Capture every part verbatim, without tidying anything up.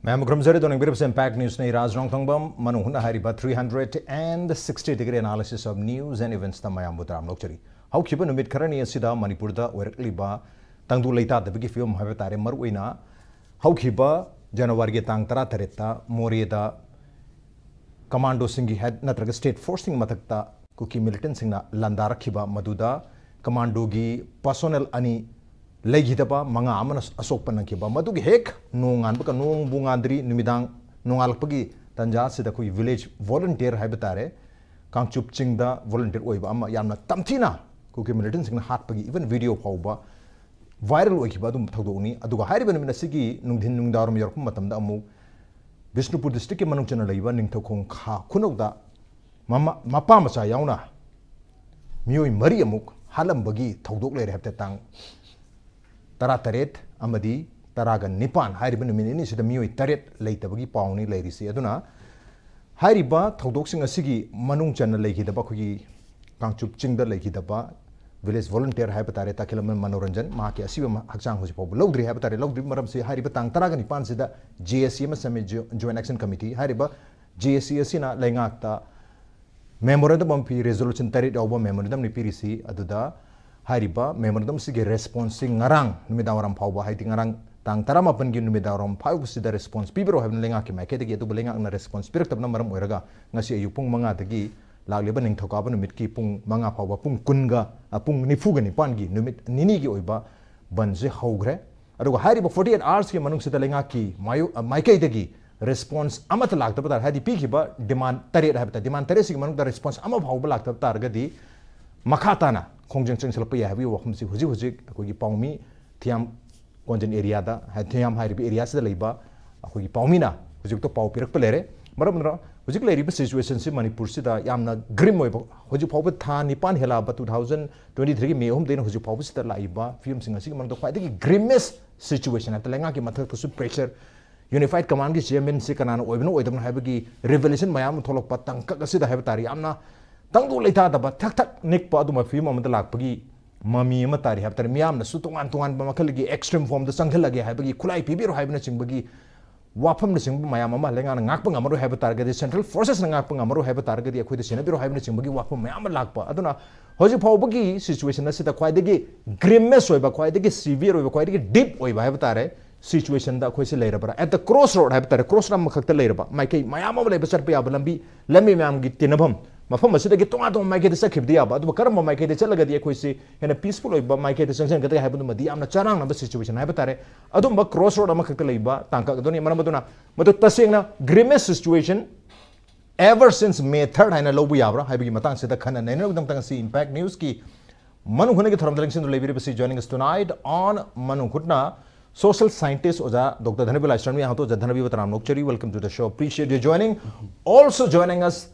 ꯃꯌꯥꯝꯕꯨ ꯈꯨꯔꯨꯝꯖꯔꯤ꯫ ꯑꯗꯣ ꯅꯪꯕꯤꯔꯤꯕꯁꯤ Impact Newsꯅꯤ꯫ ꯔꯥꯖ ꯔꯣꯡꯊꯣꯡꯕꯝ, ꯃꯅꯨꯡ ꯍꯨꯠꯅ ꯍꯥꯏꯔꯤꯕ three hundred and sixty degree analysis of news and eventsꯇ ꯃꯌꯥꯝꯕꯨ ꯇꯔꯥꯝꯅ ꯑꯣꯛꯆꯔꯤ꯫ ꯍꯧꯈꯤꯕ ꯅꯨꯃꯤꯠ ꯈꯔꯅꯤ ꯑꯁꯤꯗ ꯃꯅꯤꯄꯨꯔꯗ ꯑꯣꯏꯔꯛꯂꯤꯕ ꯇꯪꯗꯨ ꯂꯩꯇꯥꯗꯕꯒꯤ ꯐꯤꯕꯝ ꯍꯥꯏꯕ ꯇꯥꯔꯦ, ꯃꯔꯨꯑꯣꯏꯅ ꯍꯧꯈꯤꯕ ꯖꯅꯋꯥꯔꯤꯒꯤ ꯇꯥꯡ ꯇꯔꯥꯇꯔꯦꯠꯇ ꯃꯣꯔꯦꯗ commandoꯁꯤꯡꯒꯤ ꯍꯦꯠ ꯅꯠꯇ꯭ꯔꯒ state forceꯁꯤꯡꯒꯤ ꯃꯊꯛꯇ ꯀꯨꯀꯤ militantꯁꯤꯡꯅ ꯂꯥꯟꯗꯥꯔꯛꯈꯤꯕ, ꯃꯗꯨꯗ commandoꯒꯤ personnel ꯑꯅꯤ ꯂꯩꯈꯤꯗꯕ, ꯃꯉꯥ ꯑꯃꯅ ꯑꯁꯣꯛꯄ ꯅꯪꯈꯤꯕ, ꯃꯗꯨꯒꯤ ꯍꯦꯛ ꯅꯣꯡꯉꯥꯟꯕꯒ, ꯅꯣꯡꯕꯨ ꯉꯥꯟꯗ꯭ꯔꯤ, ꯅꯨꯃꯤꯗꯥꯡ ꯅꯣꯡꯉꯥꯜꯂꯛꯄꯒꯤ ꯇꯥꯟꯖꯥ ꯑꯁꯤꯗ ꯑꯩꯈꯣꯏꯒꯤ village volunteer ꯍꯥꯏꯕ ꯇꯥꯔꯦ, ꯀꯥꯡꯆꯨꯞ ꯆꯤꯡꯗ volunteer ꯑꯣꯏꯕ ꯑꯃ ꯌꯥꯝꯅ ꯇꯝꯊꯤꯅ ꯀꯨꯀꯤ militantꯁꯤꯡꯅ ꯍꯥꯠꯄꯒꯤ even video ꯐꯥꯎꯕ viral ꯑꯣꯏꯈꯤꯕ ꯑꯗꯨꯝꯕ ꯊꯧꯗꯣꯛꯅꯤ꯫ ꯑꯗꯨꯒ ꯍꯥꯏꯔꯤꯕ ꯅꯨꯃꯤꯠ ꯑꯁꯤꯒꯤ ꯅꯨꯡꯊꯤꯟ ꯅꯨꯡꯗꯥꯡꯋꯥꯏꯔꯝ ꯌꯧꯔꯛꯄ ꯃꯇꯝꯗ ꯑꯃꯨꯛ ꯕꯤꯁꯅꯨꯄꯨꯔ districtꯀꯤ ꯃꯅꯨꯡ ꯆꯟꯅ ꯂꯩꯕ ꯅꯤꯡꯊꯧꯈꯣꯡ ꯈꯥ ꯈꯨꯅꯧꯗ ꯃꯃꯥ, ꯃꯄꯥ ꯃꯆꯥ ꯌꯥꯎꯅ ꯃꯤꯑꯣꯏ ꯃꯔꯤ ꯑꯃꯨꯛ ꯍꯥꯠꯂꯝꯕꯒꯤ ꯊꯧꯗꯣꯛ ꯂꯩꯔꯦ ꯍꯥꯏꯕꯗ ꯇꯥꯡ ꯇꯔꯥꯇꯔꯦꯠ ꯑꯃꯗꯤ ꯇꯔꯥꯒ ꯅꯤꯄꯥꯟ ꯍꯥꯏꯔꯤꯕ ꯅꯨꯃꯤꯠ ꯅꯤꯅꯤꯁꯤꯗ ꯃꯤꯑꯣꯏ ꯇꯔꯦꯠ ꯂꯩꯇꯕꯒꯤ ꯄꯥꯎꯅꯤ ꯂꯩꯔꯤꯁꯤ꯫ ꯑꯗꯨꯅ ꯍꯥꯏꯔꯤꯕ ꯊꯧꯗꯣꯛꯁꯤꯡ ꯑꯁꯤꯒꯤ ꯃꯅꯨꯡ ꯆꯟꯅ ꯂꯩꯈꯤꯗꯕ ꯑꯩꯈꯣꯏꯒꯤ ꯀꯥꯡꯆꯨꯞ ꯆꯤꯡꯗ ꯂꯩꯈꯤꯗꯕ village volunteer ꯍꯥꯏꯕ ꯇꯥꯔꯦ, ꯇꯥꯈꯤꯜꯂꯝꯕ ꯃꯅꯣꯔꯟꯖꯟ, ꯃꯍꯥꯛꯀꯤ ꯑꯁꯤꯕ ꯃ-, ꯍꯛꯆꯥꯡ ꯍꯧꯖꯤꯛ ꯐꯥꯎꯕ ꯂꯧꯗ꯭ꯔꯤ ꯍꯥꯏꯕ ꯇꯥꯔꯦ꯫ ꯂꯧꯗ꯭ꯔꯤꯕ ꯃꯔꯝꯁꯤ ꯍꯥꯏꯔꯤꯕ ꯇꯥꯡ ꯇꯔꯥꯒ ꯅꯤꯄꯥꯟꯁꯤꯗ JAC ꯑꯃ ꯁꯦꯝꯃꯤ, Jo-, Joint Action Committee꯫ ꯍꯥꯏꯔꯤꯕ JAC ꯑꯁꯤꯅ ꯂꯩꯉꯥꯛꯇ memorandum ꯑꯃ ꯄꯤ, resolution ꯇꯔꯦꯠ ꯌꯥꯎꯕ memorandumꯅꯤ ꯄꯤꯔꯤꯁꯤ꯫ ꯑꯗꯨꯗ ꯍꯥꯏꯔꯤꯕ memorandumꯁꯤꯒꯤ responseꯁꯤ ꯉꯔꯥꯡ ꯅꯨꯃꯤꯗꯥꯡ ꯋꯥꯏꯔꯝ ꯐꯥꯎꯕ, ꯍꯥꯏꯗꯤ ꯉꯔꯥꯡ ꯇꯥꯡ ꯇꯔꯥꯃꯥꯄꯟꯒꯤ ꯅꯨꯃꯤꯗꯥꯡ ꯋꯥꯏꯔꯝ ꯐꯥꯎꯕꯁꯤꯗ response ꯄꯤꯕꯤꯔꯛꯑꯣ ꯍꯥꯏꯕꯅ ꯂꯩꯉꯥꯛꯀꯤ ꯃꯥꯏꯀꯩꯗꯒꯤ, ꯑꯗꯨꯕꯨ ꯂꯩꯉꯥꯛꯅ response ꯄꯤꯔꯛꯇꯕꯅ ꯃꯔꯝ ꯑꯣꯏꯔꯒ ꯉꯁꯤ ꯑꯌꯨꯛ ꯄꯨꯡ ꯃꯉꯥꯗꯒꯤ ꯂꯥꯛꯂꯤꯕ ꯅꯤꯡꯊꯧꯀꯥꯕ ꯅꯨꯃꯤꯠꯀꯤ ꯄꯨꯡ ꯃꯉꯥ ꯐꯥꯎꯕ, ꯄꯨꯡ ꯀꯨꯟꯒ, ꯑ, ꯄꯨꯡ ꯅꯤꯐꯨꯒ ꯅꯤꯄꯥꯟꯒꯤ ꯅꯨꯃꯤꯠ ꯅꯤꯅꯤꯒꯤ ꯑꯣꯏꯕ ꯕꯟꯁꯦ ꯍꯧꯈ꯭ꯔꯦ꯫ ꯑꯗꯨꯒ ꯍꯥꯏꯔꯤꯕ forty eight hoursꯀꯤ ꯃꯅꯨꯡꯁꯤꯗ ꯂꯩꯉꯥꯛꯀꯤ ꯃꯥꯌꯣ-, ꯑ, ꯃꯥꯏꯀꯩꯗꯒꯤ response ꯑꯃꯠꯇ ꯂꯥꯛꯇꯕ ꯇꯥꯔꯦ, ꯍꯥꯏꯗꯤ ꯄꯤꯈꯤꯕ demand ꯇꯔꯦꯠ ꯍꯥꯏꯕ ꯇꯥꯔꯦ, demand ꯇꯔꯦꯠꯁꯤꯒꯤ ꯃꯅꯨꯡꯗ response ꯑꯃ ꯐꯥꯎꯕ ꯂꯥꯛꯇꯕ ꯇꯥꯔꯒꯗꯤ ꯃꯈꯥ ꯇꯥꯅ ꯈꯣꯡꯖꯪ ꯆꯪꯁꯤꯜꯂꯛꯄ ꯌꯥꯏ ꯍꯥꯏꯕꯒꯤ ꯋꯥꯐꯝꯁꯤ ꯍꯧꯖꯤꯛ ꯍꯧꯖꯤꯛ ꯑꯩꯈꯣꯏꯒꯤ ꯄꯥꯎꯃꯤ ꯊꯤꯌꯥꯝ ꯀꯣꯟꯖꯟ areaꯗ, ꯍꯥꯏ-, ꯊꯤꯌꯥꯝ ꯍꯥꯏꯔꯤꯕ areaꯁꯤꯗ ꯂꯩꯕ ꯑꯩꯈꯣꯏꯒꯤ ꯄꯥꯎꯃꯤꯅ ꯍꯧꯖꯤꯛꯇ ꯄꯥꯎ ꯄꯤꯔꯛꯄ ꯂꯩꯔꯦ꯫ ꯃꯔꯝ ꯑꯗꯨꯅ ꯍꯧꯖꯤꯛ ꯂꯩꯔꯤꯕ situationꯁꯤ ꯃꯅꯤꯄꯨꯔꯁꯤꯗ ꯌꯥꯝꯅ grim ꯑꯣꯏꯕ, ꯍꯧꯖꯤꯛ ꯐꯥꯎꯕ ꯊꯥ ꯅꯤꯄꯥꯟ ꯍꯦꯜꯂꯛꯑꯕ, two thousand twenty threeꯒꯤ May ꯑꯍꯨꯝꯗꯩꯅ ꯍꯧꯖꯤꯛ ꯐꯥꯎꯕꯁꯤꯗ ꯂꯥꯛꯏꯕ ꯐꯤꯕꯝꯁꯤꯡ ꯑꯁꯤꯒꯤ ꯃꯔꯛꯇ ꯈ꯭ꯋꯥꯏꯗꯒꯤ grimmest situation ꯍꯥꯏꯕꯗ ꯂꯩꯉꯥꯛꯀꯤ ꯃꯊꯛꯇꯁꯨ pressure, Unified Commandꯀꯤ chairmanꯁꯤ ꯀꯅꯥꯅ ꯑꯣꯏꯕꯅꯣ ꯑꯣꯏꯗꯕꯅꯣ ꯍꯥꯏꯕꯒꯤ revelation ꯃꯌꯥꯝ ꯑꯃ ꯊꯣꯛꯂꯛꯄ ꯇꯥꯡꯀꯛ ꯑꯁꯤꯗ ꯍꯥꯏꯕ ꯇꯥꯔꯦ, ꯌꯥꯝꯅ ꯇꯪꯗꯨ ꯂꯩꯇꯥꯗꯕ, ꯊꯛ ꯊꯛ ꯅꯤꯛꯄ ꯑꯗꯨꯝꯕ ꯐꯤꯕꯝ ꯑꯃꯗ ꯂꯥꯛꯄꯒꯤ ꯃꯃꯤ ꯑꯃ ꯇꯥꯔꯤ ꯍꯥꯏꯕ ꯇꯥꯔꯦ꯫ ꯃꯤꯌꯥꯝꯅꯁꯨ ꯇꯣꯉꯥꯟ ꯇꯣꯉꯥꯟꯕ ꯃꯈꯜꯒꯤ extreme formꯗ ꯆꯪꯁꯤꯜꯂꯒꯦ ꯍꯥꯏꯕꯒꯤ, ꯈꯨꯠꯂꯥꯏ ꯄꯤꯕꯤꯔꯣ ꯍꯥꯏꯕꯅꯆꯤꯡꯕꯒꯤ ꯋꯥꯐꯝꯅꯆꯤꯡꯕ ꯃꯌꯥꯝ ꯑꯃ ꯂꯩꯉꯥꯛꯅ ꯉꯥꯛꯄ ꯉꯝꯃꯔꯣꯏ ꯍꯥꯏꯕ ꯇꯥꯔꯒꯗꯤ, central forcesꯅ ꯉꯥꯛꯄ ꯉꯝꯃꯔꯣꯏ ꯍꯥꯏꯕ ꯇꯥꯔꯒꯗꯤ, ꯑꯩꯈꯣꯏꯗ ꯁꯦꯟꯅꯕꯤꯔꯣ ꯍꯥꯏꯕꯅꯆꯤꯡꯕꯒꯤ ꯋꯥꯐꯝ ꯃꯌꯥꯝ ꯑꯃ ꯂꯥꯛꯄ꯫ ꯑꯗꯨꯅ ꯍꯧꯖꯤꯛ ꯐꯥꯎꯕꯒꯤ situation ꯑꯁꯤꯗ ꯈ꯭ꯋꯥꯏꯗꯒꯤ grimmest ꯑꯣꯏꯕ, ꯈ꯭ꯋꯥꯏꯗꯒꯤ severe ꯑꯣꯏꯕ, ꯈ꯭ꯋꯥꯏꯗꯒꯤ deep ꯑꯣꯏꯕ ꯍꯥꯏꯕ ꯇꯥꯔꯦ, situationꯗ ꯑꯩꯈꯣꯏꯁꯦ ꯂꯩꯔꯕ꯭ꯔꯥ? At the crossroad ꯍꯥꯏꯕ ꯇꯥꯔꯦ, cross ꯑꯃꯈꯛꯇ ꯂꯩꯔꯕ ꯃꯥꯏꯀꯩ ꯃꯌꯥꯝ ꯑꯃ ꯂꯩꯕ, ꯆꯠꯄ ꯌꯥꯕ ꯂꯝꯕꯤ, ꯂꯝꯕꯤ ꯃꯌꯥꯝꯒꯤ ꯇꯤꯟꯅꯐꯝ, ꯃꯐꯝ ꯑꯁꯤꯗꯒꯤ ꯇꯣꯉꯥꯟ ꯇꯣꯉꯥꯟꯕ ꯃꯥꯏꯀꯩꯗ ꯆꯠꯈꯤꯕꯗꯤ ꯌꯥꯕ, ꯑꯗꯨꯕꯨ ꯀꯔꯝꯕ ꯃꯥꯏꯀꯩꯗ ꯆꯠꯂꯒꯗꯤ ꯑꯩꯈꯣꯏꯁꯤ ꯍꯦꯟꯅ peaceful ꯑꯣꯏꯕ ꯃꯥꯏꯀꯩꯗ ꯆꯪꯁꯤꯟꯒꯗꯒꯦ ꯍꯥꯏꯕꯗꯨꯃꯗꯤ ꯌꯥꯝꯅ ꯆꯔꯥꯡꯅꯕ situation ꯍꯥꯏꯕ ꯇꯥꯔꯦ꯫ ꯑꯗꯨꯝꯕ crossroad ꯑꯃꯈꯛꯇ ꯂꯩꯕ ꯇꯥꯡꯀꯛ ꯑꯗꯨꯅꯤ꯫ ꯃꯔꯝ ꯑꯗꯨꯅ ꯃꯗꯨ ꯇꯁꯦꯡꯅ grimmest situation ever since May third ꯍꯥꯏꯅ ꯂꯧꯕ ꯌꯥꯕ꯭ꯔꯥ ꯍꯥꯏꯕꯒꯤ ꯃꯇꯥꯡꯁꯤꯗ ꯈꯟꯅ ꯅꯩꯅꯅꯕꯒꯤꯗꯃꯛꯇ ꯉꯁꯤ Impact Newsꯀꯤ ꯃꯅꯨꯡ ꯍꯨꯠꯅꯒꯤ ꯊꯧꯔꯝꯗ ꯂꯦꯡꯁꯤꯟꯗꯨꯅ ꯂꯩꯕꯤꯔꯤꯕꯁꯤ, joining us tonight on ꯃꯅꯨꯡ ꯍꯨꯠꯅ, social scientist ꯑꯣꯖꯥ ꯗꯣꯛꯇꯔ ꯙꯅꯕꯤꯔ ꯂꯥꯏꯁ꯭ꯔꯝꯅꯤ꯫ ꯑꯍꯥꯟꯕꯗ ꯑꯣꯖꯥ ꯙꯅꯕꯤꯔꯕꯨ ꯇꯔꯥꯝꯅ ꯑꯣꯛꯆꯔꯤ, welcome to the show, appreciate your joining. Also joining us,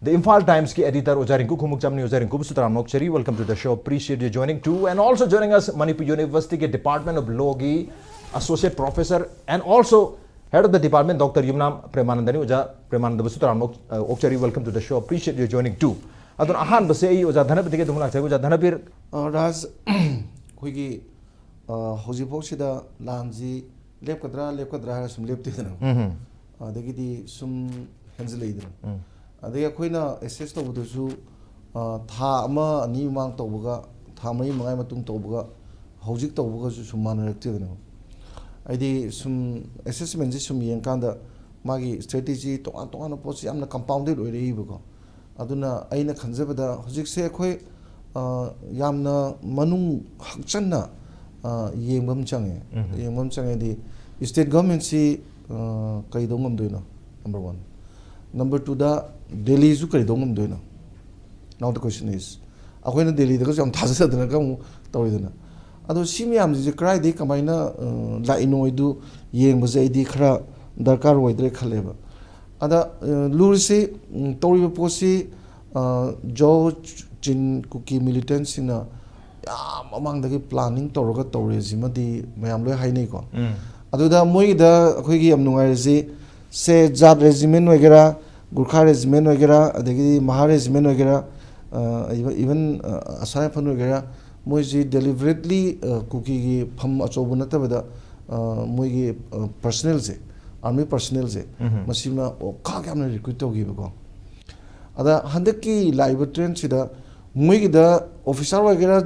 the Imphal Timesꯀꯤ editor ꯑꯣꯖꯥ ꯔꯤꯡꯀꯨ ꯈꯣꯡꯎꯞꯆꯝꯅꯤ꯫ ꯑꯣꯖꯥ ꯔꯤꯡꯀꯨꯕꯨꯁꯨ ꯇꯔꯥꯝꯅ ꯑꯣꯛꯆꯔꯤ, welcome to the show, appreciate your joining too. And also joining us, Manipur Universityꯒꯤ Department of Lawꯒꯤ associate professor and also head of the department, doctor Yumnam ꯄ꯭ꯔꯦꯃꯥꯅꯟꯗꯅꯤ꯫ ꯑꯣꯖꯥ ꯄ꯭ꯔꯦꯃꯥꯅꯟꯗꯕꯨꯁꯨ ꯇꯔꯥꯝꯅ ꯑꯣꯛ-, ꯑ, ꯑꯣꯛꯆꯔꯤ, welcome to the show, appreciate your joining too. ꯑꯗꯨꯅ ꯑꯍꯥꯟꯕꯁꯦ ꯑꯩ ꯑꯣꯖꯥ ꯙꯅꯕꯤꯔꯗꯒꯤ ꯑꯗꯨꯝ ꯂꯥꯛꯆꯒꯦ꯫ ꯑꯣꯖꯥ ꯙꯅꯕꯤꯔ, ꯑ, ꯔꯥꯖ, ꯑꯩꯈꯣꯏꯒꯤ, ꯑ, ꯍꯧꯖꯤꯛꯐꯥꯎꯁꯤꯗ ꯂꯥꯟꯁꯤ ꯂꯦꯞꯀꯗ꯭ꯔꯥ, ꯂꯦꯞꯀꯗ꯭ꯔꯥ ꯍꯥꯏꯔ ꯁꯨꯝ ꯂꯦꯞꯇꯦꯗꯅ꯫ ꯎꯝ꯫ ꯑꯗꯒꯤꯗꯤ ꯁꯨꯝ ꯍꯦꯟꯖꯤꯜꯂꯛꯏꯗꯅ꯫ ꯎꯝ꯫ ꯑꯗꯒꯤ ꯑꯩꯈꯣꯏꯅ assess ꯇꯧꯕꯗꯁꯨ, ꯑ, ꯊꯥ ꯑꯃ ꯑꯅꯤ ꯃꯃꯥꯡ ꯇꯧꯕꯒ, ꯊꯥ ꯃꯔꯤ ꯃꯉꯥꯒꯤ ꯃꯇꯨꯡ ꯇꯧꯕꯒ, ꯍꯧꯖꯤꯛ ꯇꯧꯕꯒꯁꯨ ꯁꯨꯝ ꯃꯥꯟꯅꯔꯛꯇꯦꯗꯅ꯫ ꯍꯥꯏꯗꯤ ꯁꯨꯝ assessmentꯁꯤ ꯁꯨꯝ ꯌꯦꯡꯀꯥꯟꯗ ꯃꯥꯒꯤ strategy ꯇꯣꯉꯥꯟ ꯇꯣꯉꯥꯟꯕ ꯄꯣꯠꯁꯤ ꯌꯥꯝꯅ compounded ꯑꯣꯏꯔꯛꯏꯕꯀꯣ꯫ ꯑꯗꯨꯅ ꯑꯩꯅ ꯈꯟꯖꯕꯗ ꯍꯧꯖꯤꯛꯁꯦ ꯑꯩꯈꯣꯏ, ꯑ, ꯌꯥꯝꯅ ꯃꯅꯨꯡ ꯍꯛꯆꯟꯅ, ꯑ, ꯌꯦꯡꯕ ꯑꯃ ꯆꯪꯉꯦ꯫ ꯎꯝ꯫ ꯌꯦꯡꯕ ꯑꯃ ꯆꯪꯉꯦꯗꯤ state governmentꯁꯤ, ꯑ, ꯀꯩꯗꯧ ꯉꯝꯗꯣꯏꯅꯣ? Number one꯫ Number twoꯗ ꯗꯦꯜꯂꯤꯁꯨ ꯀꯔꯤꯗꯧ ꯉꯝꯗꯣꯏꯅꯣ? Now the question is, ꯑꯩꯈꯣꯏꯅ ꯗꯦꯜꯂꯤꯗꯒꯁꯨ ꯌꯥꯝ ꯊꯥꯖꯗꯅꯒ ꯑꯃꯨꯛ ꯇꯧꯔꯤꯗꯅ꯫ ꯑꯗꯣ ꯁꯤ ꯃꯌꯥꯝꯁꯤꯡꯁꯦ ꯀꯗꯥꯏꯗꯒꯤ ꯀꯃꯥꯏꯅ, ꯑ, ꯂꯥꯛꯏꯅꯣ ꯍꯥꯏꯗꯨ ꯌꯦꯡꯕꯁꯦ ꯑꯩꯗꯤ ꯈꯔ ꯗꯔꯀꯥꯔ ꯑꯣꯏꯗ꯭ꯔꯦ ꯈꯜꯂꯦꯕ꯫ ꯑꯗ, ꯑ, ꯂꯨꯔꯤꯁꯤ, ꯎꯝ, ꯇꯧꯔꯤꯕ ꯄꯣꯠꯁꯤ, ꯑ, ꯖꯣ ꯆꯤꯟ ꯀꯨꯀꯤ militantꯁꯤꯡꯅ ꯌꯥꯝ ꯃꯃꯥꯡꯗꯒꯤ planning ꯇꯧꯔꯒ ꯇꯧꯔꯦꯁꯤꯃꯗꯤ ꯃꯌꯥꯝ ꯂꯣꯏ ꯍꯥꯏꯅꯩꯀꯣ꯫ ꯎꯝ꯫ ꯑꯗꯨꯗ ꯃꯣꯏꯒꯤꯗ ꯑꯩꯈꯣꯏꯒꯤ ꯌꯥꯝ ꯅꯨꯡꯉꯥꯏꯔꯤꯁꯤ, ꯁꯦ ꯖꯥꯠ regiment ꯑꯣꯏꯒꯦꯔꯥ, ꯒꯨꯔꯈꯥ regiment ꯑꯣꯏꯒꯦꯔꯥ, ꯑꯗꯒꯤꯗꯤ ꯃꯍꯥ regiment ꯑꯣꯏꯒꯦꯔꯥ, ꯑ, even, even, ꯑ, ꯑꯁꯥꯝ ꯔꯥꯏꯐꯜ ꯑꯣꯏꯒꯦꯔꯥ, ꯃꯣꯏꯁꯤ deliberately, ꯑ, ꯀꯨꯀꯤꯒꯤ ꯐꯝ ꯑꯆꯧꯕ ꯅꯠꯇꯕꯗ, ꯑ, ꯃꯣꯏꯒꯤ, ꯑ, personnelꯁꯦ ꯑꯥꯔꯃꯤ ꯄꯔꯁꯅꯦꯜꯁꯦ, ꯎꯝ꯫ ꯃꯁꯤꯃ ꯑꯣꯈꯥꯛ ꯌꯥꯝꯅ ꯔꯤꯀ꯭ꯔꯨꯠ ꯇꯧꯈꯤꯕꯀꯣ꯫ ꯑꯗ ꯍꯟꯗꯛꯀꯤ ꯂꯥꯛꯏꯕ ꯇ꯭ꯔꯦꯟꯁꯤꯗ ꯃꯣꯏꯒꯤꯗ ꯑꯣꯐꯤꯁꯥꯔ ꯑꯣꯏꯒꯦꯔꯥ,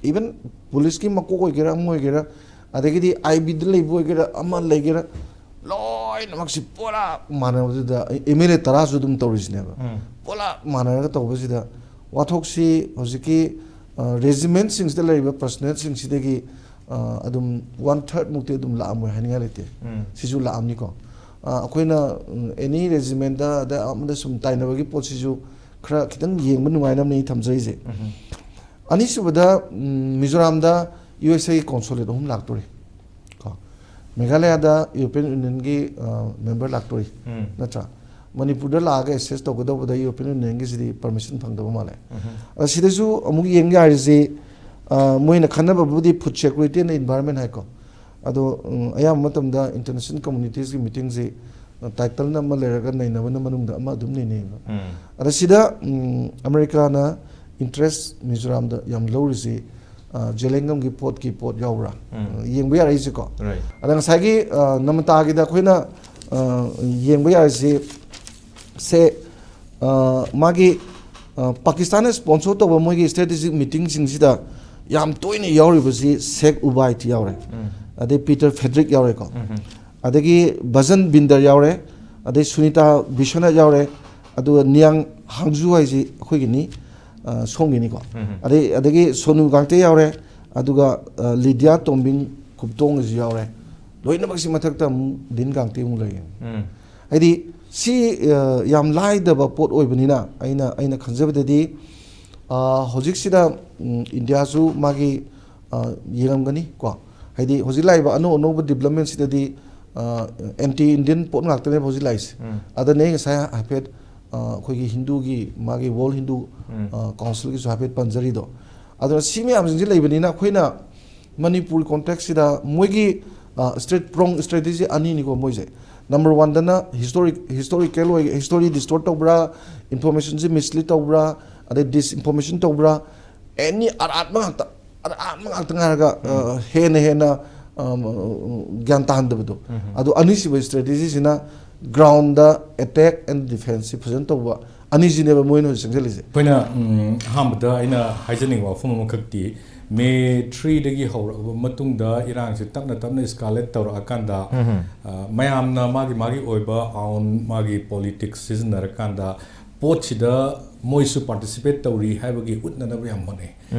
ꯏꯚꯟ ꯄꯨꯂꯤꯁꯀꯤ ꯃꯀꯣꯛ ꯑꯣꯏꯒꯦꯔꯥ, ꯑꯃ ꯑꯣꯏꯒꯦꯔꯥ, ꯑꯗꯒꯤꯗꯤ ꯑꯥꯏ ꯕꯤꯗ ꯂꯩꯕ ꯑꯣꯏꯒꯦꯔꯥ, ꯑꯃ ꯂꯩꯒꯦꯔꯥ, ꯂꯣꯏꯅꯃꯛꯁꯤ ꯄꯨꯂꯞ ꯃꯥꯟꯅꯕꯗꯨꯗ, ꯑꯦꯝ ꯑꯦꯜ ꯑꯦ ꯇꯔꯥꯁꯨ ꯑꯗꯨꯝ ꯇꯧꯔꯤꯁꯤꯅꯦꯕ꯫ ꯎꯝ꯫ ꯄꯨꯂꯞ ꯃꯥꯟꯅꯔꯒ ꯇꯧꯕꯁꯤꯗ ꯋꯥꯊꯣꯛꯁꯤ ꯍꯧꯖꯤꯛꯀꯤ, ꯑ, ꯔꯦꯖꯤꯃꯦꯟꯁꯤꯡꯁꯤꯗ ꯂꯩꯔꯤꯕ ꯄꯔꯁꯅꯦꯜꯁꯤꯡꯁꯤꯗꯒꯤ, ꯑ, ꯑꯗꯨꯝ ꯋꯥꯟ ꯊꯥꯔꯠ ꯃꯨꯛꯇꯤ ꯑꯗꯨꯝ ꯂꯥꯛꯑꯝꯃꯣꯏ ꯍꯥꯏꯅꯤꯡꯉꯥꯏ ꯂꯩꯇꯦ꯫ ꯎꯝ꯫ ꯁꯤꯁꯨ ꯂꯥꯛꯑꯝꯅꯤꯀꯣ꯫ ꯑ, ꯑꯩꯈꯣꯏꯅ, ꯎꯝ, ꯑꯦꯅꯤ ꯔꯦꯖꯤꯃꯦꯟꯗ ꯑꯗ ꯑꯃꯗ ꯁꯨꯝ ꯇꯥꯏꯅꯕꯒꯤ ꯄꯣꯠꯁꯤꯁꯨ ꯈꯔ ꯈꯤꯇꯪ ꯌꯦꯡꯕ ꯅꯨꯡꯉꯥꯏꯅꯕꯅꯤ ꯑꯩ ꯊꯝꯖꯔꯤꯁꯦ꯫ ꯎꯝ꯫ ꯑꯅꯤꯁꯨꯕꯗ, ꯎꯝ, ꯃꯤꯖꯣꯔꯥꯝꯗ ꯌꯨ ꯑꯦꯁ ꯑꯦꯒꯤ ꯀꯣꯟꯁꯨꯂꯦꯠ ꯑꯍꯨꯝ ꯂꯥꯛꯇꯣꯔꯤ꯫ ꯀꯣ꯫ ꯃꯦꯘꯥꯂꯌꯥꯗ ꯌꯨꯔꯣꯄꯤꯌꯟ ꯌꯨꯅꯤꯌꯟꯒꯤ, ꯑ, ꯃꯦꯝꯕꯔ ꯂꯥꯛꯇꯣꯔꯤ꯫ ꯎꯝ꯫ ꯅꯠꯇ꯭ꯔꯥ? ꯃꯅꯤꯄꯨꯔꯗ ꯂꯥꯛꯑꯒ ꯑꯦꯁꯦꯁ ꯇꯧꯒꯗꯧꯕꯗ ꯌꯨꯔꯣꯄꯤꯌꯟ ꯌꯨꯅꯤꯌꯟꯒꯤꯁꯤꯗꯤ ꯄꯔꯃꯤꯁꯟ ꯐꯪꯗꯕ ꯃꯥꯜꯂꯦ꯫ ꯎꯝ꯫ ꯑ, ꯁꯤꯗꯁꯨ ꯑꯃꯨꯛ ꯌꯦꯡ ꯌꯥꯔꯤꯁꯤ, ꯑ, ꯃꯣꯏꯅ ꯈꯟꯅꯕꯕꯨꯗꯤ ꯐꯨꯗ ꯁꯦꯀ꯭ꯌꯨꯔꯤꯇꯤ ꯑꯦꯟ ꯏꯟꯚꯥꯏꯔꯟꯃꯦꯟ ꯍꯥꯏꯀꯣ꯫ ꯑꯗꯣ, ꯎꯝ, ꯑꯌꯥꯝꯕ ꯃꯇꯝꯗ ꯏꯟꯇꯔꯅꯦꯁꯅꯦꯜ ꯀꯝꯃꯨꯅꯤꯇꯤꯁꯀꯤ ꯃꯤꯇꯤꯡꯁꯤ, ꯑ, ꯇꯥꯏꯇꯜꯅ ꯑꯃ ꯂꯩꯔꯒ ꯅꯩꯅꯕꯅ ꯃꯅꯨꯡꯗ ꯑꯃ ꯑꯗꯨꯝ ꯅꯩꯅꯩꯌꯦꯕ꯫ ꯎꯝ꯫ ꯑꯗ ꯁꯤꯗ, ꯎꯝ, ꯑꯃꯦꯔꯤꯀꯥꯅ ꯏꯟꯇꯔꯦꯁ ꯃꯤꯖꯣꯔꯥꯝꯗ ꯌꯥꯝ ꯂꯧꯔꯤꯁꯤ, ꯑ, ꯖꯦꯂꯦꯡꯒꯝꯒꯤ ꯄꯣꯠꯀꯤ ꯄꯣꯠ ꯌꯥꯎꯕ꯭ꯔꯥ? ꯎꯝ꯫ ꯑ, ꯌꯦꯡꯕ ꯌꯥꯔꯛꯏꯁꯦꯀꯣ꯫ Right. ꯑꯗ ꯉꯁꯥꯏꯒꯤ, ꯑ, ꯅꯃꯇꯥꯒꯤꯗ ꯑꯩꯈꯣꯏꯅ, ꯑ, ꯌꯦꯡꯕ ꯌꯥꯔꯤꯁꯤ ꯁꯦ, ꯑ, ꯃꯥꯒꯤ, ꯑ, ꯄꯥꯀꯤꯁꯇꯥꯟꯅ ꯁ꯭ꯄꯣꯟꯁꯔ ꯇꯧꯕ ꯃꯣꯏꯒꯤ ꯁ꯭ꯇ꯭ꯔꯦꯇꯦꯖꯤꯛ ꯃꯤꯇꯤꯡꯁꯤꯡꯁꯤꯗ ꯌꯥꯝ ꯇꯣꯏꯅ ꯌꯥꯎꯔꯤꯕꯁꯤ ꯁꯦꯈ ꯎꯕꯥꯏꯗ ꯌꯥꯎꯔꯦ, ꯎꯝ꯫ ꯑꯗꯩ ꯄꯤꯇꯔ ꯐꯦꯗ꯭ꯔꯤꯛ ꯌꯥꯎꯔꯦꯀꯣ, ꯎꯝ꯫ ꯑꯗꯒꯤ ꯚꯖꯟ ꯕꯤꯟꯗꯔ ꯌꯥꯎꯔꯦ, ꯑꯗꯩ ꯁꯨꯅꯤꯇꯥ ꯕꯤꯁ꯭ꯋꯅꯥꯊ ꯌꯥꯎꯔꯦ, ꯑꯗꯨꯒ ꯅꯤꯌꯥꯡ ꯍꯥꯡꯖꯨ ꯍꯥꯏꯁꯤ ꯑꯩꯈꯣꯏꯒꯤꯅꯤ, ꯑ, ꯁꯣꯝꯒꯤꯅꯤꯀꯣ, ꯎꯝ꯫ ꯑꯗꯩ, ꯑꯗꯒꯤ ꯁꯣꯅꯨ ꯒꯥꯡꯇꯦ ꯌꯥꯎꯔꯦ, ꯑꯗꯨꯒ, ꯑ, ꯂꯤꯗꯤꯌꯥ ꯇꯣꯝꯕꯤꯡ ꯈꯨꯞꯇꯣꯡꯒꯤꯁꯨ ꯌꯥꯎꯔꯦ, ꯂꯣꯏꯅꯃꯛꯁꯤ ꯃꯊꯛꯇ ꯑꯃꯨꯛ ꯗꯤꯟ ꯒꯥꯡꯇꯦ ꯑꯃꯨꯛ ꯂꯩꯔꯦ꯫ ꯎꯝ꯫ ꯍꯥꯏꯗꯤ ꯁꯤ, ꯑ, ꯌꯥꯝ ꯂꯥꯏꯗꯕ ꯄꯣꯠ ꯑꯣꯏꯕꯅꯤꯅ ꯑꯩꯅ, ꯑꯩꯅ ꯈꯟꯖꯕꯗꯗꯤ, ꯑ, ꯍꯧꯖꯤꯛꯁꯤꯗ, ꯎꯝ, ꯏꯟꯗꯤꯌꯥꯁꯨ ꯃꯥꯒꯤ, ꯑ, ꯌꯦꯡꯉꯝꯒꯅꯤ ꯀꯣ꯫ ꯍꯥꯏꯗꯤ ꯍꯧꯖꯤꯛ ꯂꯥꯛꯏꯕ ꯑꯅꯧ ꯑꯅꯧꯕ ꯗꯤꯕ꯭ꯂꯞꯃꯦꯟꯁꯤꯗꯗꯤ, ꯑ, ꯑꯦꯟꯇꯤ ꯏꯟꯗꯤꯌꯟ ꯄꯣꯠ ꯉꯥꯛꯇꯅꯦꯕ ꯍꯧꯖꯤꯛ ꯂꯥꯛꯏꯁꯦ꯫ ꯎꯝ꯫ ꯑꯗꯅꯦ ꯑꯩ ꯉꯁꯥꯏ ꯍꯥꯏꯐꯦꯠ, ꯑ, ꯑꯩꯈꯣꯏꯒꯤ ꯍꯤꯟꯗꯨꯒꯤ ꯃꯥꯒꯤ ꯋꯥꯔꯜ ꯍꯤꯟꯗꯨ, ꯎꯝ꯫ ꯑ, ꯀꯥꯎꯟꯁꯤꯜꯒꯤꯁꯨ ꯍꯥꯏꯐꯦꯠ ꯄꯟꯖꯔꯤꯗꯣ꯫ ꯑꯗꯨꯅ ꯁꯤ ꯃꯌꯥꯝꯁꯤꯡꯁꯦ ꯂꯩꯕꯅꯤꯅ ꯑꯩꯈꯣꯏꯅ ꯃꯅꯤꯄꯨꯔ ꯀꯣꯟꯇꯦꯛꯁꯁꯤꯗ ꯃꯣꯏꯒꯤ, ꯑ, ꯁ꯭ꯇ꯭ꯔꯦꯠ ꯄ꯭ꯔꯣꯡ ꯁ꯭ꯇ꯭ꯔꯦꯇꯦꯖꯤ ꯑꯅꯤꯅꯤꯀꯣ ꯃꯣꯏꯁꯦ꯫ ꯅꯝꯕꯔ ꯋꯥꯟꯗꯅ ꯍꯤꯁꯇꯣꯔꯤꯛ, ꯍꯤꯁꯇꯣꯔꯤꯀꯦꯜ ꯑꯣꯏ, ꯍꯤꯁꯇꯣꯔꯤ ꯗꯤꯁꯇꯣꯔꯠ ꯇꯧꯕ꯭ꯔꯥ, ꯏꯟꯐꯣꯔꯃꯦꯁꯟꯁꯦ ꯃꯤꯁꯂꯤꯗ ꯇꯧꯕ꯭ꯔꯥ, ꯑꯗꯩ ꯗꯤꯁꯏꯟꯐꯣꯔꯃꯦꯁꯟ ꯇꯧꯕ꯭ꯔꯥ, ꯑꯦꯅꯤ ꯑꯔꯥꯟꯕ ꯉꯥꯛꯇ, ꯑꯔꯥꯟꯕ ꯉꯥꯛꯇ ꯉꯥꯏꯔꯒ, ꯑ, ꯎꯝ꯫ ꯍꯦꯟꯅ ꯍꯦꯟꯅ ꯑ, ꯒ꯭ꯌꯥꯟ ꯇꯥꯍꯟꯗꯕꯗꯣ꯫ ꯑꯗꯣ ꯑꯅꯤꯁꯨꯕ ꯏꯁꯇ꯭ꯔꯦꯇꯦꯖꯤꯁꯤꯅ ꯒ꯭ꯔꯥꯎꯟꯗ ꯑꯦꯇꯦꯛ ꯑꯦꯟ ꯗꯤꯐꯦꯟꯁꯁꯤ ꯐꯖꯅ ꯇꯧꯕ, ꯑꯅꯤꯁꯤꯅꯦꯕ ꯃꯣꯏꯅ ꯍꯧꯖꯤꯛ ꯆꯪꯁꯤꯜꯂꯤꯁꯦ꯫ ꯑꯩꯈꯣꯏꯅ, ꯎꯝ, ꯑꯍꯥꯟꯕꯗ ꯑꯩꯅ ꯍꯥꯏꯖꯅꯤꯡꯕ ꯋꯥꯐꯝ ꯑꯃꯈꯛꯇꯤ, ꯃꯦ ꯊ꯭ꯔꯤꯗꯒꯤ ꯍꯧꯔꯛꯑꯕ ꯃꯇꯨꯡꯗ ꯏꯔꯥꯡꯁꯤ ꯇꯞꯅ ꯇꯞꯅ ꯏꯁꯀꯥꯂꯦꯠ ꯇꯧꯔꯛꯑꯀꯥꯟꯗ, ꯑ, ꯃꯌꯥꯝꯅ ꯃꯥꯒꯤ ꯃꯥꯒꯤ ꯑꯣꯏꯕ ꯑꯥꯎꯟ ꯃꯥꯒꯤ ꯄꯣꯂꯤꯇꯤꯛꯁ ꯁꯤꯖꯤꯟꯅꯔꯀꯥꯟꯗ ꯄꯣꯠꯁꯤꯗ ꯃꯣꯏꯁꯨ ꯄꯥꯔꯇꯤꯁꯤꯄꯦꯠ ꯇꯧꯔꯤ ꯍꯥꯏꯕꯒꯤ ꯎꯠꯅꯅꯕ ꯌꯥꯝ ꯍꯣꯠꯅꯩ꯫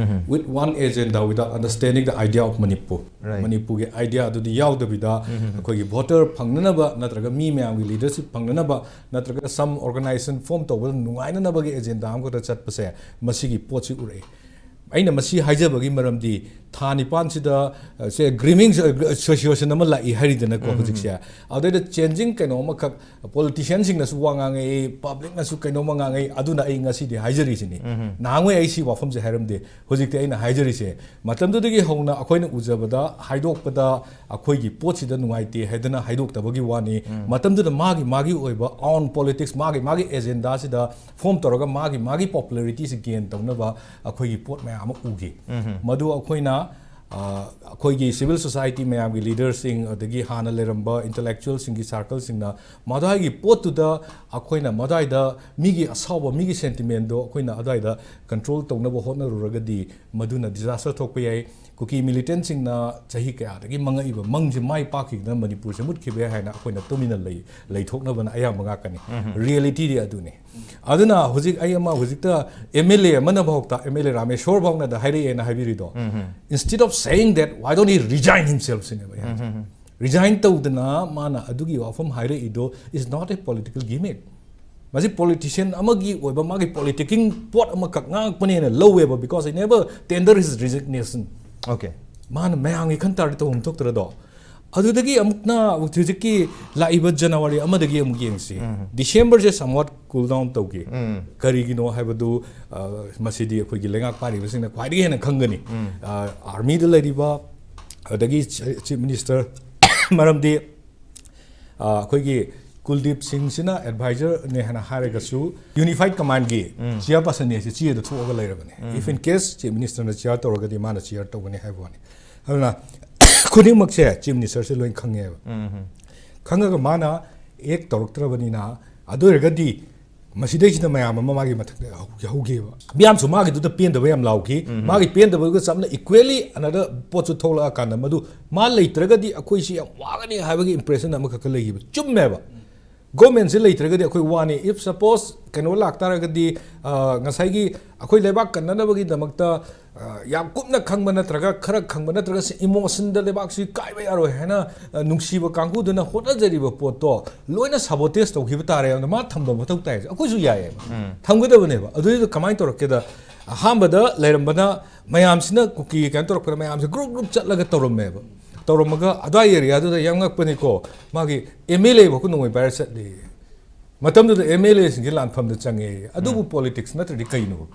With one agenda, without understanding the idea of Manipur. Right. ꯃꯅꯤꯄꯨꯔꯒꯤ ꯑꯥꯏꯗꯤꯌꯥ ꯑꯗꯨꯗꯤ ꯌꯥꯎꯗꯕꯤꯗ, ꯑꯩꯈꯣꯏꯒꯤ ꯚꯣꯇꯔ ꯐꯪꯅꯅꯕ ꯅꯠꯇ꯭ꯔꯒ ꯃꯤ ꯃꯌꯥꯝꯒꯤ ꯂꯤꯗꯔꯁꯤꯞ ꯐꯪꯅꯅꯕ ꯅꯠꯇ꯭ꯔꯒ ꯁꯝ ꯑꯣꯔꯒꯅꯥꯏꯖꯦꯁꯟ ꯐꯣꯝ ꯇꯧꯕꯗ ꯅꯨꯡꯉꯥꯏꯅꯅꯕꯒꯤ ꯑꯦꯖꯦꯟꯗꯥ ꯑꯃꯈꯛꯇ ꯆꯠꯄꯁꯦ, ꯃꯁꯤꯒꯤ ꯄꯣꯠꯁꯤ ꯎꯔꯛꯏ꯫ ꯑꯩꯅ ꯃꯁꯤ ꯍꯥꯏꯖꯕꯒꯤ ꯃꯔꯝꯗꯤ, ꯊꯥ ꯅꯤꯄꯥꯟꯁꯤꯗ, ꯑ, ꯁꯦ ꯒ꯭ꯔꯤꯃꯤꯡ ꯑꯦꯁꯣꯁꯤꯌꯦꯁꯟ ꯑꯃ ꯂꯥꯛꯏ ꯍꯥꯏꯔꯤꯗꯅꯀꯣ ꯍꯧꯖꯤꯛꯁꯦ꯫ ꯑꯗꯩꯗ ꯆꯦꯟꯖꯤꯡ ꯀꯩꯅꯣ ꯑꯃꯈꯛ, ꯄꯣꯂꯤꯇꯤꯁꯤꯌꯥꯟꯁꯤꯡꯅꯁꯨ ꯋꯥ ꯉꯥꯡꯉꯛꯏ, ꯄꯕ꯭ꯂꯤꯛꯅꯁꯨ ꯀꯩꯅꯣꯝꯃ ꯉꯥꯡꯉꯛꯏ, ꯑꯗꯨꯅ ꯑꯩ ꯉꯁꯤꯗꯤ ꯍꯥꯏꯖꯔꯤꯁꯤꯅꯤ꯫ ꯅꯍꯥꯟꯉꯩ ꯑꯩ ꯁꯤ ꯋꯥꯐꯝꯁꯦ ꯍꯥꯏꯔꯝꯗꯦ, ꯍꯧꯖꯤꯛꯇꯤ ꯑꯩꯅ ꯍꯥꯏꯖꯔꯤꯁꯦ꯫ ꯃꯇꯝꯗꯨꯗꯒꯤ ꯍꯧꯅ ꯑꯩꯈꯣꯏꯅ ꯎꯖꯕꯗ, ꯍꯥꯏꯗꯣꯛꯄꯗ, ꯑꯩꯈꯣꯏꯒꯤ ꯄꯣꯠꯁꯤꯗ ꯅꯨꯡꯉꯥꯏꯇꯦ ꯍꯥꯏꯗꯅ ꯍꯥꯏꯗꯣꯛꯇꯕꯒꯤ ꯋꯥꯅꯤ꯫ ꯃꯇꯝꯗꯨꯗ ꯃꯥꯒꯤ ꯃꯥꯒꯤ ꯑꯣꯏꯕ ꯑꯥꯎꯟ ꯄꯣꯂꯤꯇꯤꯛꯁ, ꯃꯥꯒꯤ ꯃꯥꯒꯤ ꯑꯦꯖꯦꯟꯗꯥꯁꯤꯗ ꯐꯣꯝ ꯇꯧꯔꯒ ꯃꯥꯒꯤ ꯃꯥꯒꯤ ꯄꯣꯄꯨꯂꯔꯤꯇꯤꯁꯤ ꯒꯦꯟ ꯇꯧꯅꯕ ꯑꯩꯈꯣꯏꯒꯤ ꯄꯣꯠ ꯃꯌꯥꯝ ꯑꯃ ꯎꯈꯤ꯫ ꯃꯗꯨ ꯑꯩꯈꯣꯏꯅ, ꯑ, ꯑꯩꯈꯣꯏꯒꯤ ꯁꯤꯚꯤꯜ ꯁꯣꯁꯥꯏꯇꯤ ꯃꯌꯥꯝꯒꯤ ꯂꯤꯗꯔꯁꯤꯡ, ꯑꯗꯒꯤ ꯍꯥꯟꯅ ꯂꯩꯔꯝꯕ ꯏꯟꯇꯂꯦꯛꯆꯨꯋꯦꯜꯁꯤꯡꯒꯤ ꯁꯥꯔꯀꯜꯁꯤꯡꯅ ꯃꯗꯨꯒꯤ ꯄꯣꯠꯇꯨꯗ ꯑꯩꯈꯣꯏꯅ ꯃꯗꯨꯋꯥꯏꯗ ꯃꯤꯒꯤ ꯑꯁꯥꯎꯕ, ꯃꯤꯒꯤ ꯁꯦꯟꯇꯤꯃꯦꯟꯗꯣ ꯑꯩꯈꯣꯏꯅ ꯑꯗꯨꯋꯥꯏꯗ ꯀꯟꯇ꯭ꯔꯣꯜ ꯇꯧꯅꯕ ꯍꯣꯠꯅꯔꯨꯔꯒꯗꯤ ꯃꯗꯨꯅ ꯗꯤꯖꯥꯁꯇꯔ ꯊꯣꯛꯄ ꯌꯥꯏ꯫ ꯀꯨꯀꯤ ꯃꯤꯂꯤꯇꯦꯟꯁꯤꯡꯅ ꯆꯍꯤ ꯀꯌꯥꯗꯒꯤ ꯃꯪꯉꯛꯏꯕ ꯃꯪꯁꯦ ꯃꯥꯏ ꯄꯥꯛꯈꯤꯗꯅ ꯃꯅꯤꯄꯨꯔꯁꯦ ꯃꯨꯠꯈꯤꯕ ꯌꯥꯏ ꯍꯥꯏꯅ ꯑꯩꯈꯣꯏꯅ ꯇꯨꯃꯤꯟꯅ ꯂꯩ-, ꯂꯩꯊꯣꯛꯅꯕꯅ ꯑꯌꯥꯝꯕ ꯉꯥꯛꯀꯅꯤ꯫ ꯔꯤꯌꯦꯂꯤꯇꯤꯗꯤ ꯑꯗꯨꯅꯤ꯫ ꯑꯗꯨꯅ ꯍꯧꯖꯤꯛ ꯑꯩ ꯑꯃ, ꯍꯧꯖꯤꯛꯇ ꯑꯦꯝ ꯑꯦꯜ ꯑꯦ ꯑꯃꯅ ꯐꯥꯎꯗ, ꯑꯦꯝ ꯑꯦꯜ ꯑꯦ ꯔꯥꯃꯦꯁꯣꯔ ꯐꯥꯎꯅꯗ ꯍꯥꯏꯔꯛꯑꯦꯅ ꯍꯥꯏꯕꯤꯔꯤꯗꯣ, instead of saying that, why don't he resign himself ꯁꯤꯅꯦꯕ ꯑꯩ ꯍꯥꯏꯁꯦ꯫ ꯔꯤꯖꯥꯏꯟ ꯇꯧꯗꯅ ꯃꯥꯅ ꯑꯗꯨꯒꯤ ꯋꯥꯐꯝ ꯍꯥꯏꯔꯛꯏꯗꯣ is not a political gimmick. ꯃꯁꯤ ꯄꯣꯂꯤꯇꯤꯁꯤꯌꯟ ꯑꯃꯒꯤ ꯑꯣꯏꯕ ꯃꯥꯒꯤ ꯄꯣꯂꯤꯇꯤꯀꯤꯡ ꯄꯣꯠ ꯑꯃꯈꯛ ꯉꯥꯡꯉꯛꯄꯅꯦꯅ ꯂꯧꯋꯦꯕ, because he never tender his resignation. Okay. ꯃꯥꯅ ꯃꯌꯥꯝꯒꯤ ꯈꯟ ꯇꯥꯔꯗꯤ ꯇꯧꯐꯝ ꯊꯣꯛꯇ꯭ꯔꯗꯣ꯫ ꯑꯗꯨꯗꯒꯤ ꯑꯃꯨꯛꯅ ꯍꯧꯖꯤꯛꯀꯤ ꯂꯥꯛꯏꯕ ꯖꯅꯋꯥꯔꯤ ꯑꯃꯗꯒꯤ ꯑꯃꯨꯛ ꯌꯦꯡꯁꯤ꯫ ꯗꯤꯁꯦꯝꯕꯔꯁꯦ somewhat cool down ꯇꯧꯈꯤ꯫ ꯀꯔꯤꯒꯤꯅꯣ ꯍꯥꯏꯕꯗꯨ, ꯑ, ꯃꯁꯤꯗꯤ ꯑꯩꯈꯣꯏꯒꯤ ꯂꯩꯉꯥꯛ ꯄꯥꯏꯔꯤꯕꯁꯤꯡꯅ ꯈ꯭ꯋꯥꯏꯗꯒꯤ ꯍꯦꯟꯅ ꯈꯪꯒꯅꯤ꯫ ꯑ, ꯑꯥꯔꯃꯤꯗ ꯂꯩꯔꯤꯕ, ꯑꯗꯒꯤ ꯆꯤ-, ꯆꯤꯐ ꯃꯤꯅꯤꯁꯇꯔ, ꯃꯔꯝꯗꯤ, ꯑ, ꯑꯩꯈꯣꯏꯒꯤ ꯀꯨꯜꯗꯤꯞ ꯁꯤꯡꯁꯤꯅ ꯑꯦꯗꯚꯥꯏꯖꯔꯅꯦ ꯍꯥꯏꯅ ꯍꯥꯏꯔꯒꯁꯨ, ꯌꯨꯅꯤꯐꯥꯏꯠ ꯀꯃꯥꯟꯒꯤ ꯆꯤꯌꯔ ꯄꯥꯔꯁꯟꯅꯦ ꯍꯥꯏꯁꯦ ꯆꯦꯗ ꯊꯣꯛꯑꯒ ꯂꯩꯔꯕꯅꯦ꯫ If in case ꯆꯤꯐ ꯃꯤꯅꯤꯁꯇꯔꯅ ꯆꯤꯌꯔ ꯇꯧꯔꯒꯗꯤ ꯃꯥꯅ ꯆꯤꯌꯔ ꯇꯧꯒꯅꯤ ꯍꯥꯏꯕ ꯋꯥꯅꯤ꯫ ꯑꯗꯨꯅ ꯈꯨꯗꯤꯡꯃꯛꯁꯦ ꯆꯤꯐ ꯃꯤꯅꯤꯁꯇꯔꯁꯦ ꯂꯣꯏ ꯈꯪꯉꯦꯕ꯫ ꯈꯪꯉꯒ ꯃꯥꯅ ꯑꯦꯛ ꯇꯧꯔꯛꯇ꯭ꯔꯕꯅꯤꯅ, ꯑꯗꯨ ꯑꯣꯏꯔꯒꯗꯤ ꯃꯁꯤꯗꯩꯁꯤꯗ ꯃꯌꯥꯝ ꯑꯃ ꯃꯥꯒꯤ ꯃꯊꯛꯇ ꯍꯧ- ꯍꯧꯒꯦꯕ꯫ ꯃꯤꯌꯥꯝꯁꯨ ꯃꯥꯒꯤꯗꯨꯗ ꯄꯦꯟꯗꯕ ꯌꯥꯝ ꯂꯥꯎꯈꯤ꯫ ꯃꯥꯒꯤ ꯄꯦꯟꯗꯕꯗꯨꯒ ꯆꯞꯅ equally another ꯄꯣꯠꯁꯨ ꯊꯣꯛꯂꯛꯑꯀꯥꯟꯗ, ꯃꯗꯨ ꯃꯥ ꯂꯩꯇ꯭ꯔꯒꯗꯤ ꯑꯩꯈꯣꯏꯁꯤ ꯌꯥꯝ ꯋꯥꯒꯅꯤ ꯍꯥꯏꯕꯒꯤ impression ꯑꯃꯈꯛꯀ ꯂꯩꯈꯤꯕ꯫ ꯆꯨꯝꯃꯦꯕ꯫ ꯒꯣꯔꯃꯦꯟꯁꯦ ꯂꯩꯇ꯭ꯔꯒꯗꯤ ꯑꯩꯈꯣꯏ ꯋꯥꯅꯤ꯫ If suppose ꯀꯩꯅꯣ ꯂꯥꯛꯇꯥꯔꯒꯗꯤ, ꯑ, ꯉꯁꯥꯏꯒꯤ ꯑꯩꯈꯣꯏ ꯂꯩꯕꯥꯛ ꯀꯟꯅꯅꯕꯒꯤꯗꯃꯛꯇ, ꯑ, ꯌꯥꯝ ꯀꯨꯞꯅ ꯈꯪꯕ ꯅꯠꯇ꯭ꯔꯒ ꯈꯔ ꯈꯪꯕ ꯅꯠꯇ꯭ꯔꯒ emotionꯗ ꯂꯩꯕꯥꯛꯁꯤ ꯀꯥꯏꯕ ꯌꯥꯔꯣꯏ ꯍꯥꯏꯅ, ꯑ, ꯅꯨꯡꯁꯤꯕ ꯀꯥꯡꯕꯨꯗꯨꯅ ꯍꯣꯠꯅꯖꯔꯤꯕ ꯄꯣꯠꯇꯣ ꯂꯣꯏꯅ sabotage ꯇꯧꯈꯤꯕ ꯇꯥꯔꯦ꯫ ꯑꯗꯨꯅ ꯃꯥ ꯊꯝꯕ ꯃꯊꯧ ꯇꯥꯏ꯫ ꯑꯩꯈꯣꯏꯁꯨ ꯌꯥꯏꯌꯦꯕ, ꯊꯝꯒꯗꯕꯅꯦꯕ꯫ ꯑꯗꯨꯏꯗꯨ ꯀꯃꯥꯏꯅ ꯇꯧꯔꯛꯀꯦꯗ, ꯑꯍꯥꯟꯕꯗ ꯂꯩꯔꯝꯕꯅ ꯃꯌꯥꯝꯁꯤꯅ ꯀꯨꯀꯤ ꯀꯩꯅꯣ ꯇꯧꯔꯛꯄꯗ ꯃꯌꯥꯝꯁꯦ group group ꯆꯠꯂꯒ ꯇꯧꯔꯝꯃꯦꯕ꯫ ꯇꯧꯔꯝꯃꯒ ꯑꯗꯨꯋꯥꯏ areaꯗꯨꯗ ꯌꯥꯝ ꯉꯛꯄꯅꯤꯀꯣ, ꯃꯥꯒꯤ MLA ꯐꯥꯎ ꯅꯣꯡꯃꯩ ꯄꯥꯏꯔ ꯆꯠꯂꯤ꯫ ꯃꯇꯝꯗꯨꯗ MLAꯁꯤꯡꯁꯦ ꯂꯥꯟꯐꯝꯗ ꯆꯪꯉꯦ꯫ ꯑꯗꯨꯕꯨ politics ꯅꯠꯇ꯭ꯔꯗꯤ ꯀꯩꯅꯣ?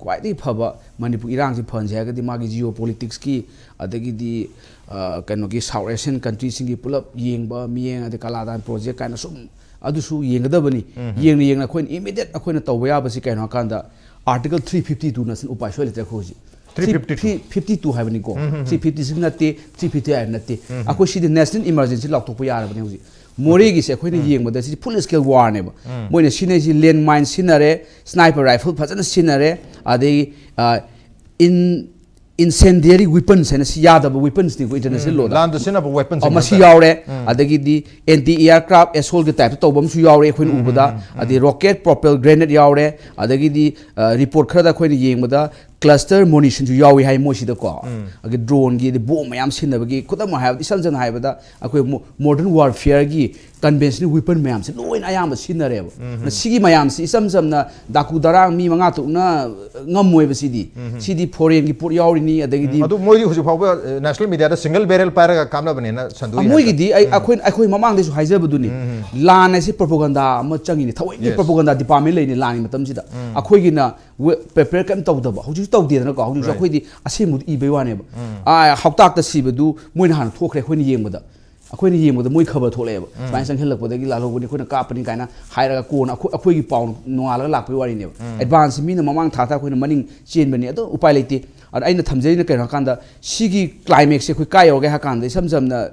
ꯈ꯭ꯋꯥꯏꯗꯒꯤ ꯐꯕ ꯃꯅꯤꯄꯨꯔ ꯏꯔꯥꯡꯁꯤ ꯐꯍꯟꯁꯦ ꯍꯥꯏꯔꯒꯗꯤ ꯃꯥꯒꯤ geopoliticsꯀꯤ, ꯑꯗꯒꯤꯗꯤ, ꯑ, ꯀꯩꯅꯣꯒꯤ South Asian countryꯁꯤꯡꯒꯤ ꯄꯨꯂꯞ ꯌꯦꯡꯕ ꯃꯤꯠꯌꯦꯡ, ꯑꯗꯩ ꯀꯂꯥꯗꯥꯟ project ꯀꯥꯏꯅ ꯁꯨꯝ ꯑꯗꯨꯁꯨ ꯌꯦꯡꯒꯗꯕꯅꯤ꯫ ꯌꯦꯡꯅ ꯌꯦꯡꯅ ꯑꯩꯈꯣꯏꯅ immediate ꯑꯩꯈꯣꯏꯅ ꯇꯧꯕ ꯌꯥꯕꯁꯤ ꯀꯩꯅꯣ ꯍꯥꯏꯀꯥꯟꯗ Article three fifty twoꯅ ꯁꯤꯅ ꯎꯄꯥꯏ ꯁꯣꯏ ꯂꯩꯇ꯭ꯔꯦ ꯑꯩꯈꯣꯏ ꯍꯧꯖꯤꯛ꯫ Three fifty two. Three fifty two ꯍꯥꯏꯕꯅꯤꯀꯣ꯫ Three fifty six ꯅꯠꯇꯦ, three fifty five ꯅꯠꯇꯦ꯫ ꯑꯩꯈꯣꯏ ꯁꯤꯗꯤ national emergency ꯂꯥꯎꯊꯣꯛꯄ ꯌꯥꯔꯕꯅꯤ ꯍꯧꯖꯤꯛ꯫ ꯃꯣꯔꯦꯒꯤꯁꯦ ꯑꯩꯈꯣꯏꯅ ꯌꯦꯡꯕꯗ ꯁꯤꯗꯤ full scale warꯅꯦꯕ꯫ ꯃꯣꯏꯅ ꯁꯤꯖꯤꯟꯅꯩꯁꯤ land mine ꯁꯤꯖꯤꯟꯅꯔꯦ, sniper rifle ꯐꯖꯅ ꯁꯤꯖꯤꯟꯅꯔꯦ, ꯑꯗꯩ, ꯑ, in incendiary weapons ꯍꯥꯏꯅ ꯁꯤ ꯌꯥꯗꯕ weaponsꯅꯤꯀꯣ international lawꯗ꯫ ꯂꯥꯟꯗ ꯁꯤꯖꯤꯟꯅꯕ weapons ꯑꯣ, ꯃꯁꯤ ꯍꯥꯏꯇꯥꯔꯦ꯫ ꯌꯥꯎꯔꯦ꯫ ꯑꯗꯒꯤꯗꯤ anti aircraft assaultꯀꯤ typeꯇ ꯇꯧꯕ ꯑꯃꯁꯨ ꯌꯥꯎꯔꯦ ꯑꯩꯈꯣꯏꯅ ꯎꯕꯗ꯫ ꯑꯗꯩ rocket propelled grenade ꯌꯥꯎꯔꯦ꯫ ꯑꯗꯒꯤꯗꯤ, ꯑ, report ꯈꯔꯗ ꯑꯩꯈꯣꯏꯅ ꯌꯦꯡꯕꯗ cluster munitionꯁꯨ ꯌꯥꯎꯏ ꯍꯥꯏ ꯃꯣꯏꯁꯤꯗꯀꯣ꯫ ꯑꯗꯒꯤ droneꯒꯤ, ꯑꯗꯩ bomb ꯃꯌꯥꯝ ꯁꯤꯖꯤꯟꯅꯕꯒꯤ, ꯈꯨꯗꯝ ꯑꯣꯏꯅ ꯍꯥꯏꯔꯕꯗ, ꯏꯁꯝ ꯁꯝꯅ ꯍꯥꯏꯔꯕꯗ ꯑꯩꯈꯣꯏ mo- modern warfareꯒꯤ conventional weapon ꯃꯌꯥꯝꯁꯦ ꯂꯣꯏꯅ ꯑꯌꯥꯝꯕ ꯁꯤꯖꯤꯟꯅꯔꯦꯕ꯫ ꯃꯁꯤꯒꯤ ꯃꯌꯥꯝꯁꯤ ꯏꯆꯝ ꯆꯝꯅ ꯗꯥꯀꯨ ꯗꯔꯥꯡ ꯃꯤ ꯃꯉꯥ ꯇꯔꯨꯛꯅ ꯉꯝꯃꯣꯏꯕ ꯁꯤꯗꯤ꯫ ꯁꯤꯗꯤ foreignꯒꯤ ꯄꯣꯠ ꯌꯥꯎꯔꯤꯅꯤ, ꯑꯗꯒꯤꯗꯤ ꯑꯗꯨ ꯃꯣꯏꯗꯤ ꯍꯧꯖꯤꯛ ꯐꯥꯎꯕ national mediaꯗ single barrel ꯄꯥꯏꯔꯒ ꯀꯥꯞꯅꯕꯅꯦꯅ ꯁꯟꯗꯣꯛꯏ ꯍꯥꯏꯕ꯫ ꯃꯣꯏꯒꯤꯗꯤ ꯑꯩ ꯑꯩꯈꯣꯏ ꯑꯩꯈꯣꯏ ꯃꯃꯥꯡꯗꯁꯨ ꯍꯥꯏꯖꯕꯗꯨꯅꯤ꯫ ꯂꯥꯟ ꯍꯥꯏꯁꯤ propaganda ꯑꯃ ꯆꯪꯉꯤꯅꯤ, ꯊꯑꯣꯏꯒꯤ Yes. propaganda department ꯂꯩꯅꯤ ꯂꯥꯟꯒꯤ ꯃꯇꯝꯁꯤꯗ꯫ ꯑꯩꯈꯣꯏꯒꯤꯅ we- prepare ꯀꯩꯝ ꯇꯧꯗꯕ, ꯍꯧꯖꯤꯛꯁꯨ ꯇꯧꯗꯦꯗꯅꯀꯣ꯫ ꯍꯧꯖꯤꯛꯁꯨ Right. ꯑꯩꯈꯣꯏꯗꯤ ꯑꯁꯦꯡꯕꯗꯨ ꯏꯕꯩ ꯋꯥꯅꯦꯕ꯫ ꯑꯥ, ꯍꯥꯎꯇꯥꯛꯇ ꯁꯤꯕꯗꯨ ꯃꯣꯏꯅ ꯍꯥꯟꯅ ꯊꯣꯛꯈ꯭ꯔꯦ ꯑꯩꯈꯣꯏꯅ ꯌꯦꯡꯕꯗ꯫ ꯑꯩꯈꯣꯏꯅ ꯌꯦꯡꯕꯗ ꯃꯣꯏ ꯈꯕꯔ ꯊꯣꯛꯂꯛꯑꯦꯕ, ꯁꯨꯃꯥꯏꯅ ꯆꯪꯁꯤꯜꯂꯛꯄꯗꯒꯤ ꯂꯥꯜꯍꯧꯕꯅꯤ, ꯑꯩꯈꯣꯏꯅ ꯀꯥꯞꯄꯅꯤ ꯀꯥꯏꯅ ꯍꯥꯏꯔꯒ ꯀꯣꯟꯅ ꯑꯩꯈꯣꯏ ꯑꯩꯈꯣꯏꯒꯤ ꯄꯥꯎ ꯅꯣꯡꯉꯥꯜꯂꯒ ꯂꯥꯛꯄꯒꯤ ꯋꯥꯔꯤꯅꯦꯕ꯫ Advance ꯃꯤꯅ ꯃꯃꯥꯡ ꯊꯥ ꯊꯥ ꯑꯩꯈꯣꯏꯅ ꯃꯅꯤꯡ ꯆꯦꯟꯕꯅꯤ, ꯑꯗꯣ ꯎꯄꯥꯏ ꯂꯩꯇꯦ꯫ ꯑꯗ ꯑꯩꯅ ꯊꯝꯖꯔꯤꯅ ꯀꯩꯅꯣ ꯍꯥꯏꯀꯥꯟꯗ, ꯁꯤꯒꯤ climax ꯁꯦ ꯑꯩꯈꯣꯏ ꯀꯥꯏ ꯌꯧꯔꯒꯦ ꯍꯥꯏ ꯀꯥꯟꯗ, ꯏꯁꯝ ꯁꯝꯅ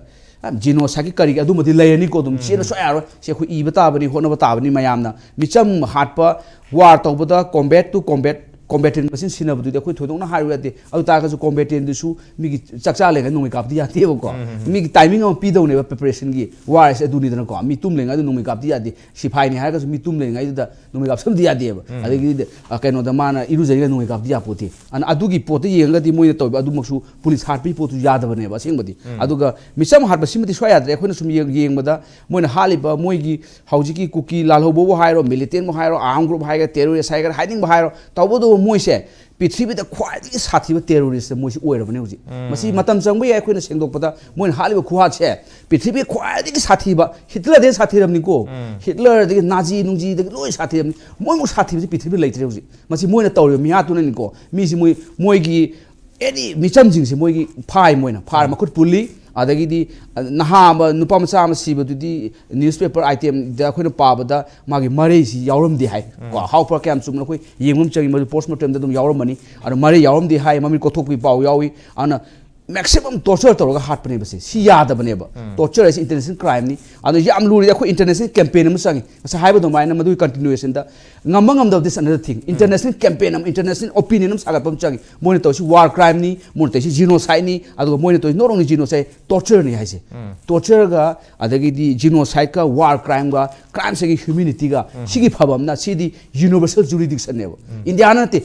ꯖꯤꯅꯣꯁꯥꯏꯠꯀꯤ ꯀꯔꯤꯒꯤ ꯑꯗꯨꯃꯗꯤ ꯂꯩꯔꯅꯤꯀꯣ, ꯑꯗꯨꯝ ꯆꯦꯟꯕ ꯁꯨꯡꯌꯥ ꯌꯥꯔꯣꯏ꯫ ꯁꯤ ꯑꯩꯈꯣꯏ ꯏꯕ ꯇꯥꯕꯅꯤ, ꯍꯣꯠꯅꯕ ꯇꯥꯕꯅꯤ꯫ ꯃꯌꯥꯝꯅ ꯃꯤꯆꯝ ꯍꯥꯠꯄ, ꯋꯥꯔ ꯇꯧꯕꯗ combat to combat, combatant ꯃꯁꯤꯡ ꯁꯤꯟꯅꯕꯗꯨꯗꯤ ꯑꯩꯈꯣꯏ ꯊꯣꯏꯗꯣꯛꯅ ꯍꯥꯏꯔꯨ ꯌꯥꯗꯦ꯫ ꯑꯗꯨ ꯇꯥꯔꯒꯁꯨ combatant ꯗꯨꯁꯨ ꯃꯤꯒꯤ ꯆꯥꯛ ꯆꯥ ꯂꯩꯉꯩ ꯅꯣꯡꯃꯩ ꯀꯥꯞꯄꯗꯤ ꯌꯥꯗꯦꯕꯀꯣ꯫ ꯃꯤꯒꯤ timing ꯑꯃ ꯄꯤꯗꯧꯅꯦꯕ preparation ꯒꯤ꯫ ꯋꯥꯔ ꯍꯥꯏꯁꯦ ꯑꯗꯨꯅꯤꯗꯅꯀꯣ, ꯃꯤ ꯇꯨꯝ ꯂꯩꯉꯩꯗ ꯅꯣꯡꯃꯩ ꯀꯥꯞꯄꯗꯤ ꯌꯥꯗꯦ꯫ ꯁꯤꯐꯥꯏꯅꯤ ꯍꯥꯏꯔꯒꯁꯨ ꯃꯤ ꯇꯨꯝ ꯂꯩꯉꯩꯗꯨꯗ ꯅꯣꯡꯃꯩ ꯀꯥꯞꯁꯟꯕꯗꯤ ꯌꯥꯗꯦꯕ꯫ ꯑꯗꯒꯤꯗꯤ, ꯑ, ꯀꯩꯅꯣꯗ ꯃꯥꯅ ꯏꯔꯨꯖꯔꯤꯉꯩ ꯅꯣꯡꯃꯩ ꯀꯥꯞꯄꯗꯤ ꯌꯥꯄꯣꯠꯇꯦ꯫ ꯑꯗꯨꯅ ꯑꯗꯨꯒꯤ ꯄꯣꯠꯇ ꯌꯦꯡꯉꯒꯗꯤ ꯃꯣꯏꯅ ꯇꯧꯔꯤꯕ ꯑꯗꯨꯃꯛꯁꯨ ꯄꯨꯂꯤꯁ ꯍꯥꯠꯄꯒꯤ ꯄꯣꯠꯇꯨ ꯌꯥꯗꯕꯅꯦꯕ ꯑꯁꯦꯡꯕꯗꯤ꯫ ꯑꯗꯨꯒ ꯃꯤꯆꯝ ꯍꯥꯠꯄꯁꯤꯃꯗꯤ ꯁꯨꯡꯌꯥ ꯌꯥꯗ꯭ꯔꯦ꯫ ꯑꯩꯈꯣꯏꯅ ꯁꯨꯝ ꯌꯦꯡ-, ꯌꯦꯡꯕꯗ ꯃꯣꯏꯅ ꯍꯥꯠꯂꯤꯕ ꯃꯣꯏꯒꯤ ꯍꯧꯖꯤꯛꯀꯤ ꯀꯨꯀꯤ ꯂꯥꯜꯍꯧꯕꯕꯨ ꯍꯥꯏꯔꯣ, militant ꯕꯨ ꯍꯥꯏꯔꯣ, arm group ꯍꯥꯏꯒꯦꯔꯥ, terrorist ꯍꯥꯏꯒꯦꯔꯥ, ꯍꯥꯏꯅꯤꯡꯕ ꯍꯥꯏꯔꯣ, ꯇꯧꯕꯇꯕꯨ ꯃꯣꯏꯁꯦ ꯄ꯭ꯔꯤꯊꯤꯕꯤꯗ ꯈ꯭ꯋꯥꯏꯗꯒꯤ ꯁꯥꯊꯤꯕ terrorist ꯁꯦ ꯃꯣꯏꯁꯤ ꯑꯣꯏꯔꯕꯅꯦ ꯍꯧꯖꯤꯛ꯫ ꯃꯁꯤ ꯃꯇꯝ ꯆꯪꯕ ꯌꯥꯏ ꯑꯩꯈꯣꯏꯅ ꯁꯦꯡꯗꯣꯛꯄꯗ꯫ ꯃꯣꯏꯅ ꯍꯥꯠꯂꯤꯕ ꯈꯨꯍꯥꯠꯁꯦ ꯄ꯭ꯔꯤꯊꯤꯕꯤꯒꯤ ꯈ꯭ꯋꯥꯏꯗꯒꯤ ꯁꯥꯊꯤꯕ, ꯍꯤꯠꯂꯔꯗꯒꯤ ꯁꯥꯊꯤꯔꯕꯅꯤꯀꯣ꯫ ꯍꯤꯠꯂꯔꯗꯒꯤ ꯅꯥꯖꯤ ꯅꯨꯡꯖꯤꯗꯒꯤ ꯂꯣꯏ ꯁꯥꯊꯤꯔꯕꯅꯤ꯫ ꯃꯣꯏꯃꯨꯛ ꯁꯥꯊꯤꯕꯁꯤ ꯄ꯭ꯔꯤꯊꯤꯕꯤꯗ ꯂꯩꯇ꯭ꯔꯦ ꯍꯧꯖꯤꯛ꯫ ꯃꯁꯤ ꯃꯣꯏꯅ ꯇꯧꯔꯤꯕ ꯃꯤꯍꯥꯠꯇꯨꯅꯅꯤꯀꯣ꯫ ꯃꯤꯁꯤ ꯃꯣꯏ, ꯃꯣꯏꯒꯤ ꯑꯦꯅꯤ ꯃꯤꯆꯝꯁꯤꯡꯁꯦ ꯃꯣꯏꯒꯤ ꯐꯥꯏ, ꯃꯣꯏꯅ ꯐꯥꯔ ꯃꯈꯨꯠ ꯄꯨꯜꯂꯤ꯫ ꯑꯗꯒꯤꯗꯤ, ꯑ, ꯅꯍꯥ ꯑꯃ, ꯅꯨꯄꯥ ꯃꯆꯥ ꯑꯃ ꯁꯤꯕꯗꯨꯗꯤ newspaper item ꯗ ꯑꯩꯈꯣꯏꯅ ꯄꯥꯕꯗ ꯃꯥꯒꯤ ꯃꯔꯩꯁꯤ ꯌꯥꯎꯔꯝꯗꯦ ꯍꯥꯏ꯫ ꯀꯣ, ꯍꯥꯎ ꯐꯔ ꯀꯌꯥꯝ ꯆꯨꯝꯅ ꯑꯩꯈꯣꯏ ꯌꯦꯡꯕ ꯑꯃ ꯆꯪꯉꯤ, ꯃꯗꯨ post mortem ꯗ ꯑꯗꯨꯝ ꯌꯥꯎꯔꯝꯃꯅꯤ꯫ ꯑꯗꯣ ꯃꯔꯩ ꯌꯥꯎꯔꯝꯗꯦ ꯍꯥꯏ, ꯃꯃꯤꯠ ꯀꯣꯊꯣꯛꯄꯒꯤ ꯄꯥꯎ ꯌꯥꯎꯏ꯫ ꯑꯗꯨꯅ maximum torture ꯇꯧꯔꯒ ꯍꯥꯠꯄꯅꯦꯕ ꯁꯦ꯫ ꯁꯤ ꯌꯥꯗꯕꯅꯦꯕ꯫ Torture ꯍꯥꯏꯁꯤ international crime ꯅꯤ꯫ ꯑꯗꯣ ꯌꯥꯝ ꯂꯨꯔꯤꯗꯤ ꯑꯩꯈꯣꯏ international campaign ꯑꯃ ꯆꯪꯉꯤ꯫ ꯉꯁꯥꯏ ꯍꯥꯏꯕ ꯑꯗꯨꯃꯥꯏꯅ ꯃꯗꯨꯒꯤ continuation ꯗ ꯉꯝꯕ ꯉꯝꯗꯕ, this another thing꯫ International campaign ꯑꯃ, international opinion ꯑꯃ ꯁꯥꯒꯠꯄ ꯑꯃ ꯆꯪꯉꯤ꯫ ꯃꯣꯏꯅ ꯇꯧꯔꯤꯁꯤ war crime ꯅꯤ, ꯃꯣꯏꯅ ꯇꯧꯔꯤꯁꯤ genocide ꯅꯤ, ꯑꯗꯨꯒ ꯃꯣꯏꯅ ꯇꯧꯔꯤꯁꯤ not only genocide, torture ꯅꯤ ꯍꯥꯏꯁꯦ꯫ Torture ꯒ, ꯑꯗꯒꯤꯗꯤ genocide ꯒ, war crime ꯒ, crimes against humanity ꯒ, ꯁꯤꯒꯤ ꯐꯕ ꯑꯃꯅ ꯁꯤꯗꯤ universal jurisdiction ꯅꯦꯕ꯫ ꯏꯟꯗꯤꯌꯥꯅ ꯅꯠꯇꯦ,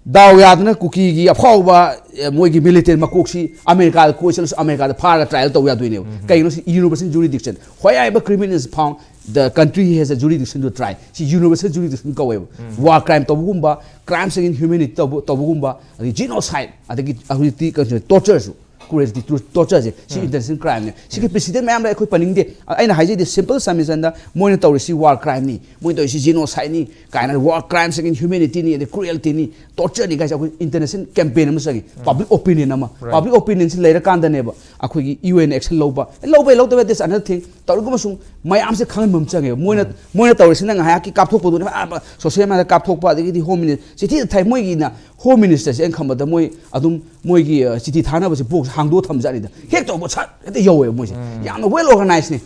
ꯗꯥꯎ ꯌꯥꯗꯅ ꯀꯨꯀꯤꯒꯤ ꯑꯐꯥꯎꯕ, ꯑꯦ, ꯃꯣꯏꯒꯤ militant ꯃꯀꯣꯛꯁꯤ ꯑꯃꯦꯔꯤꯀꯥꯗ ꯀꯣꯏ ꯆꯠꯂꯁꯨ ꯑꯃꯦꯔꯤꯀꯥꯗ ꯐꯥꯔꯒ trial ꯇꯧ ꯌꯥꯗꯣꯏꯅꯦꯕ꯫ ꯀꯩꯒꯤꯅꯣ ꯁꯤ universal jurisdiction꯫ Wherever criminal is found, the country has a jurisdiction to try꯫ ꯁꯤ universal jurisdiction ꯀꯧꯋꯦꯕ꯫ War crime ꯇꯧꯕꯒꯨꯝꯕ, crimes against humanity ꯇꯧꯕ, ꯇꯧꯕꯒꯨꯝꯕ, ꯑꯗꯒꯤ genocide, ꯑꯗꯒꯤ ꯍꯧꯖꯤꯛꯇꯤ ꯀꯩꯅꯣ, torture ꯁꯨ꯫ cruelty, torture ꯁꯦ ꯁꯤ international crime ꯅꯦ꯫ ꯁꯤꯒꯤ precedent ꯃꯌꯥꯝ ꯂꯩ, ꯑꯩꯈꯣꯏ ꯄꯟꯅꯤꯡꯗꯦ꯫ ꯑꯩꯅ ꯍꯥꯏꯖꯩꯗꯤ simple submission ꯗ ꯃꯣꯏꯅ ꯇꯧꯔꯤꯁꯤ war crime ꯅꯤ, ꯃꯣꯏꯅ ꯇꯧꯔꯤꯁꯤ genocide ꯅꯤ ꯀꯥꯏꯅ, war crimes against humanity ꯅꯤ, ꯑꯗꯩ cruelty ꯅꯤ, torture ꯅꯤ ꯀꯥꯏꯁꯦ ꯑꯩꯈꯣꯏ international campaign ꯑꯃ ꯆꯪꯉꯤ꯫ Public opinion ꯑꯃ, public opinion ꯁꯤ ꯂꯩꯔꯀꯥꯟꯗꯅꯦꯕ ꯑꯩꯈꯣꯏꯒꯤ U N action ꯂꯧꯕ꯫ ꯂꯧꯕ ꯂꯧꯗꯕ that's another thing꯫ ꯇꯧꯔꯤꯒꯨꯝꯕ ꯁꯨꯝ ꯃꯌꯥꯝꯁꯦ ꯈꯪꯍꯟꯕ ꯑꯃ ꯆꯪꯉꯦꯕ꯫ ꯃꯣꯏꯅ ꯃꯣꯏꯅ ꯇꯧꯔꯤꯁꯤꯅ ꯉꯥꯏꯍꯥꯛꯀꯤ ꯀꯥꯞꯊꯣꯛꯄꯗꯨꯅ ꯑꯥ, social media ꯗ ꯀꯥꯞꯊꯣꯛꯄ, ꯑꯗꯒꯤꯗꯤ home minister ꯆꯤꯊꯤ ꯊꯥꯏ꯫ ꯃꯣꯏꯒꯤꯅ home minister ꯁꯦ ꯑꯩꯅ ꯈꯟꯕꯗ ꯃꯣꯏ ꯑꯗꯨꯝ ꯃꯣꯏꯒꯤ ꯑ, ꯆꯤꯊꯤ ꯊꯥꯅꯕꯁꯦ box ꯍꯥꯡꯗꯣꯛꯑ ꯊꯝꯖꯥꯠꯅꯤꯗ꯫ ꯍꯦꯛ ꯇꯧꯕ ꯁꯠ ꯍꯦꯛꯇ ꯌꯧꯋꯦꯕ ꯃꯣꯏꯁꯦ꯫ ꯌꯥꯝꯅ well organized ꯅꯦ꯫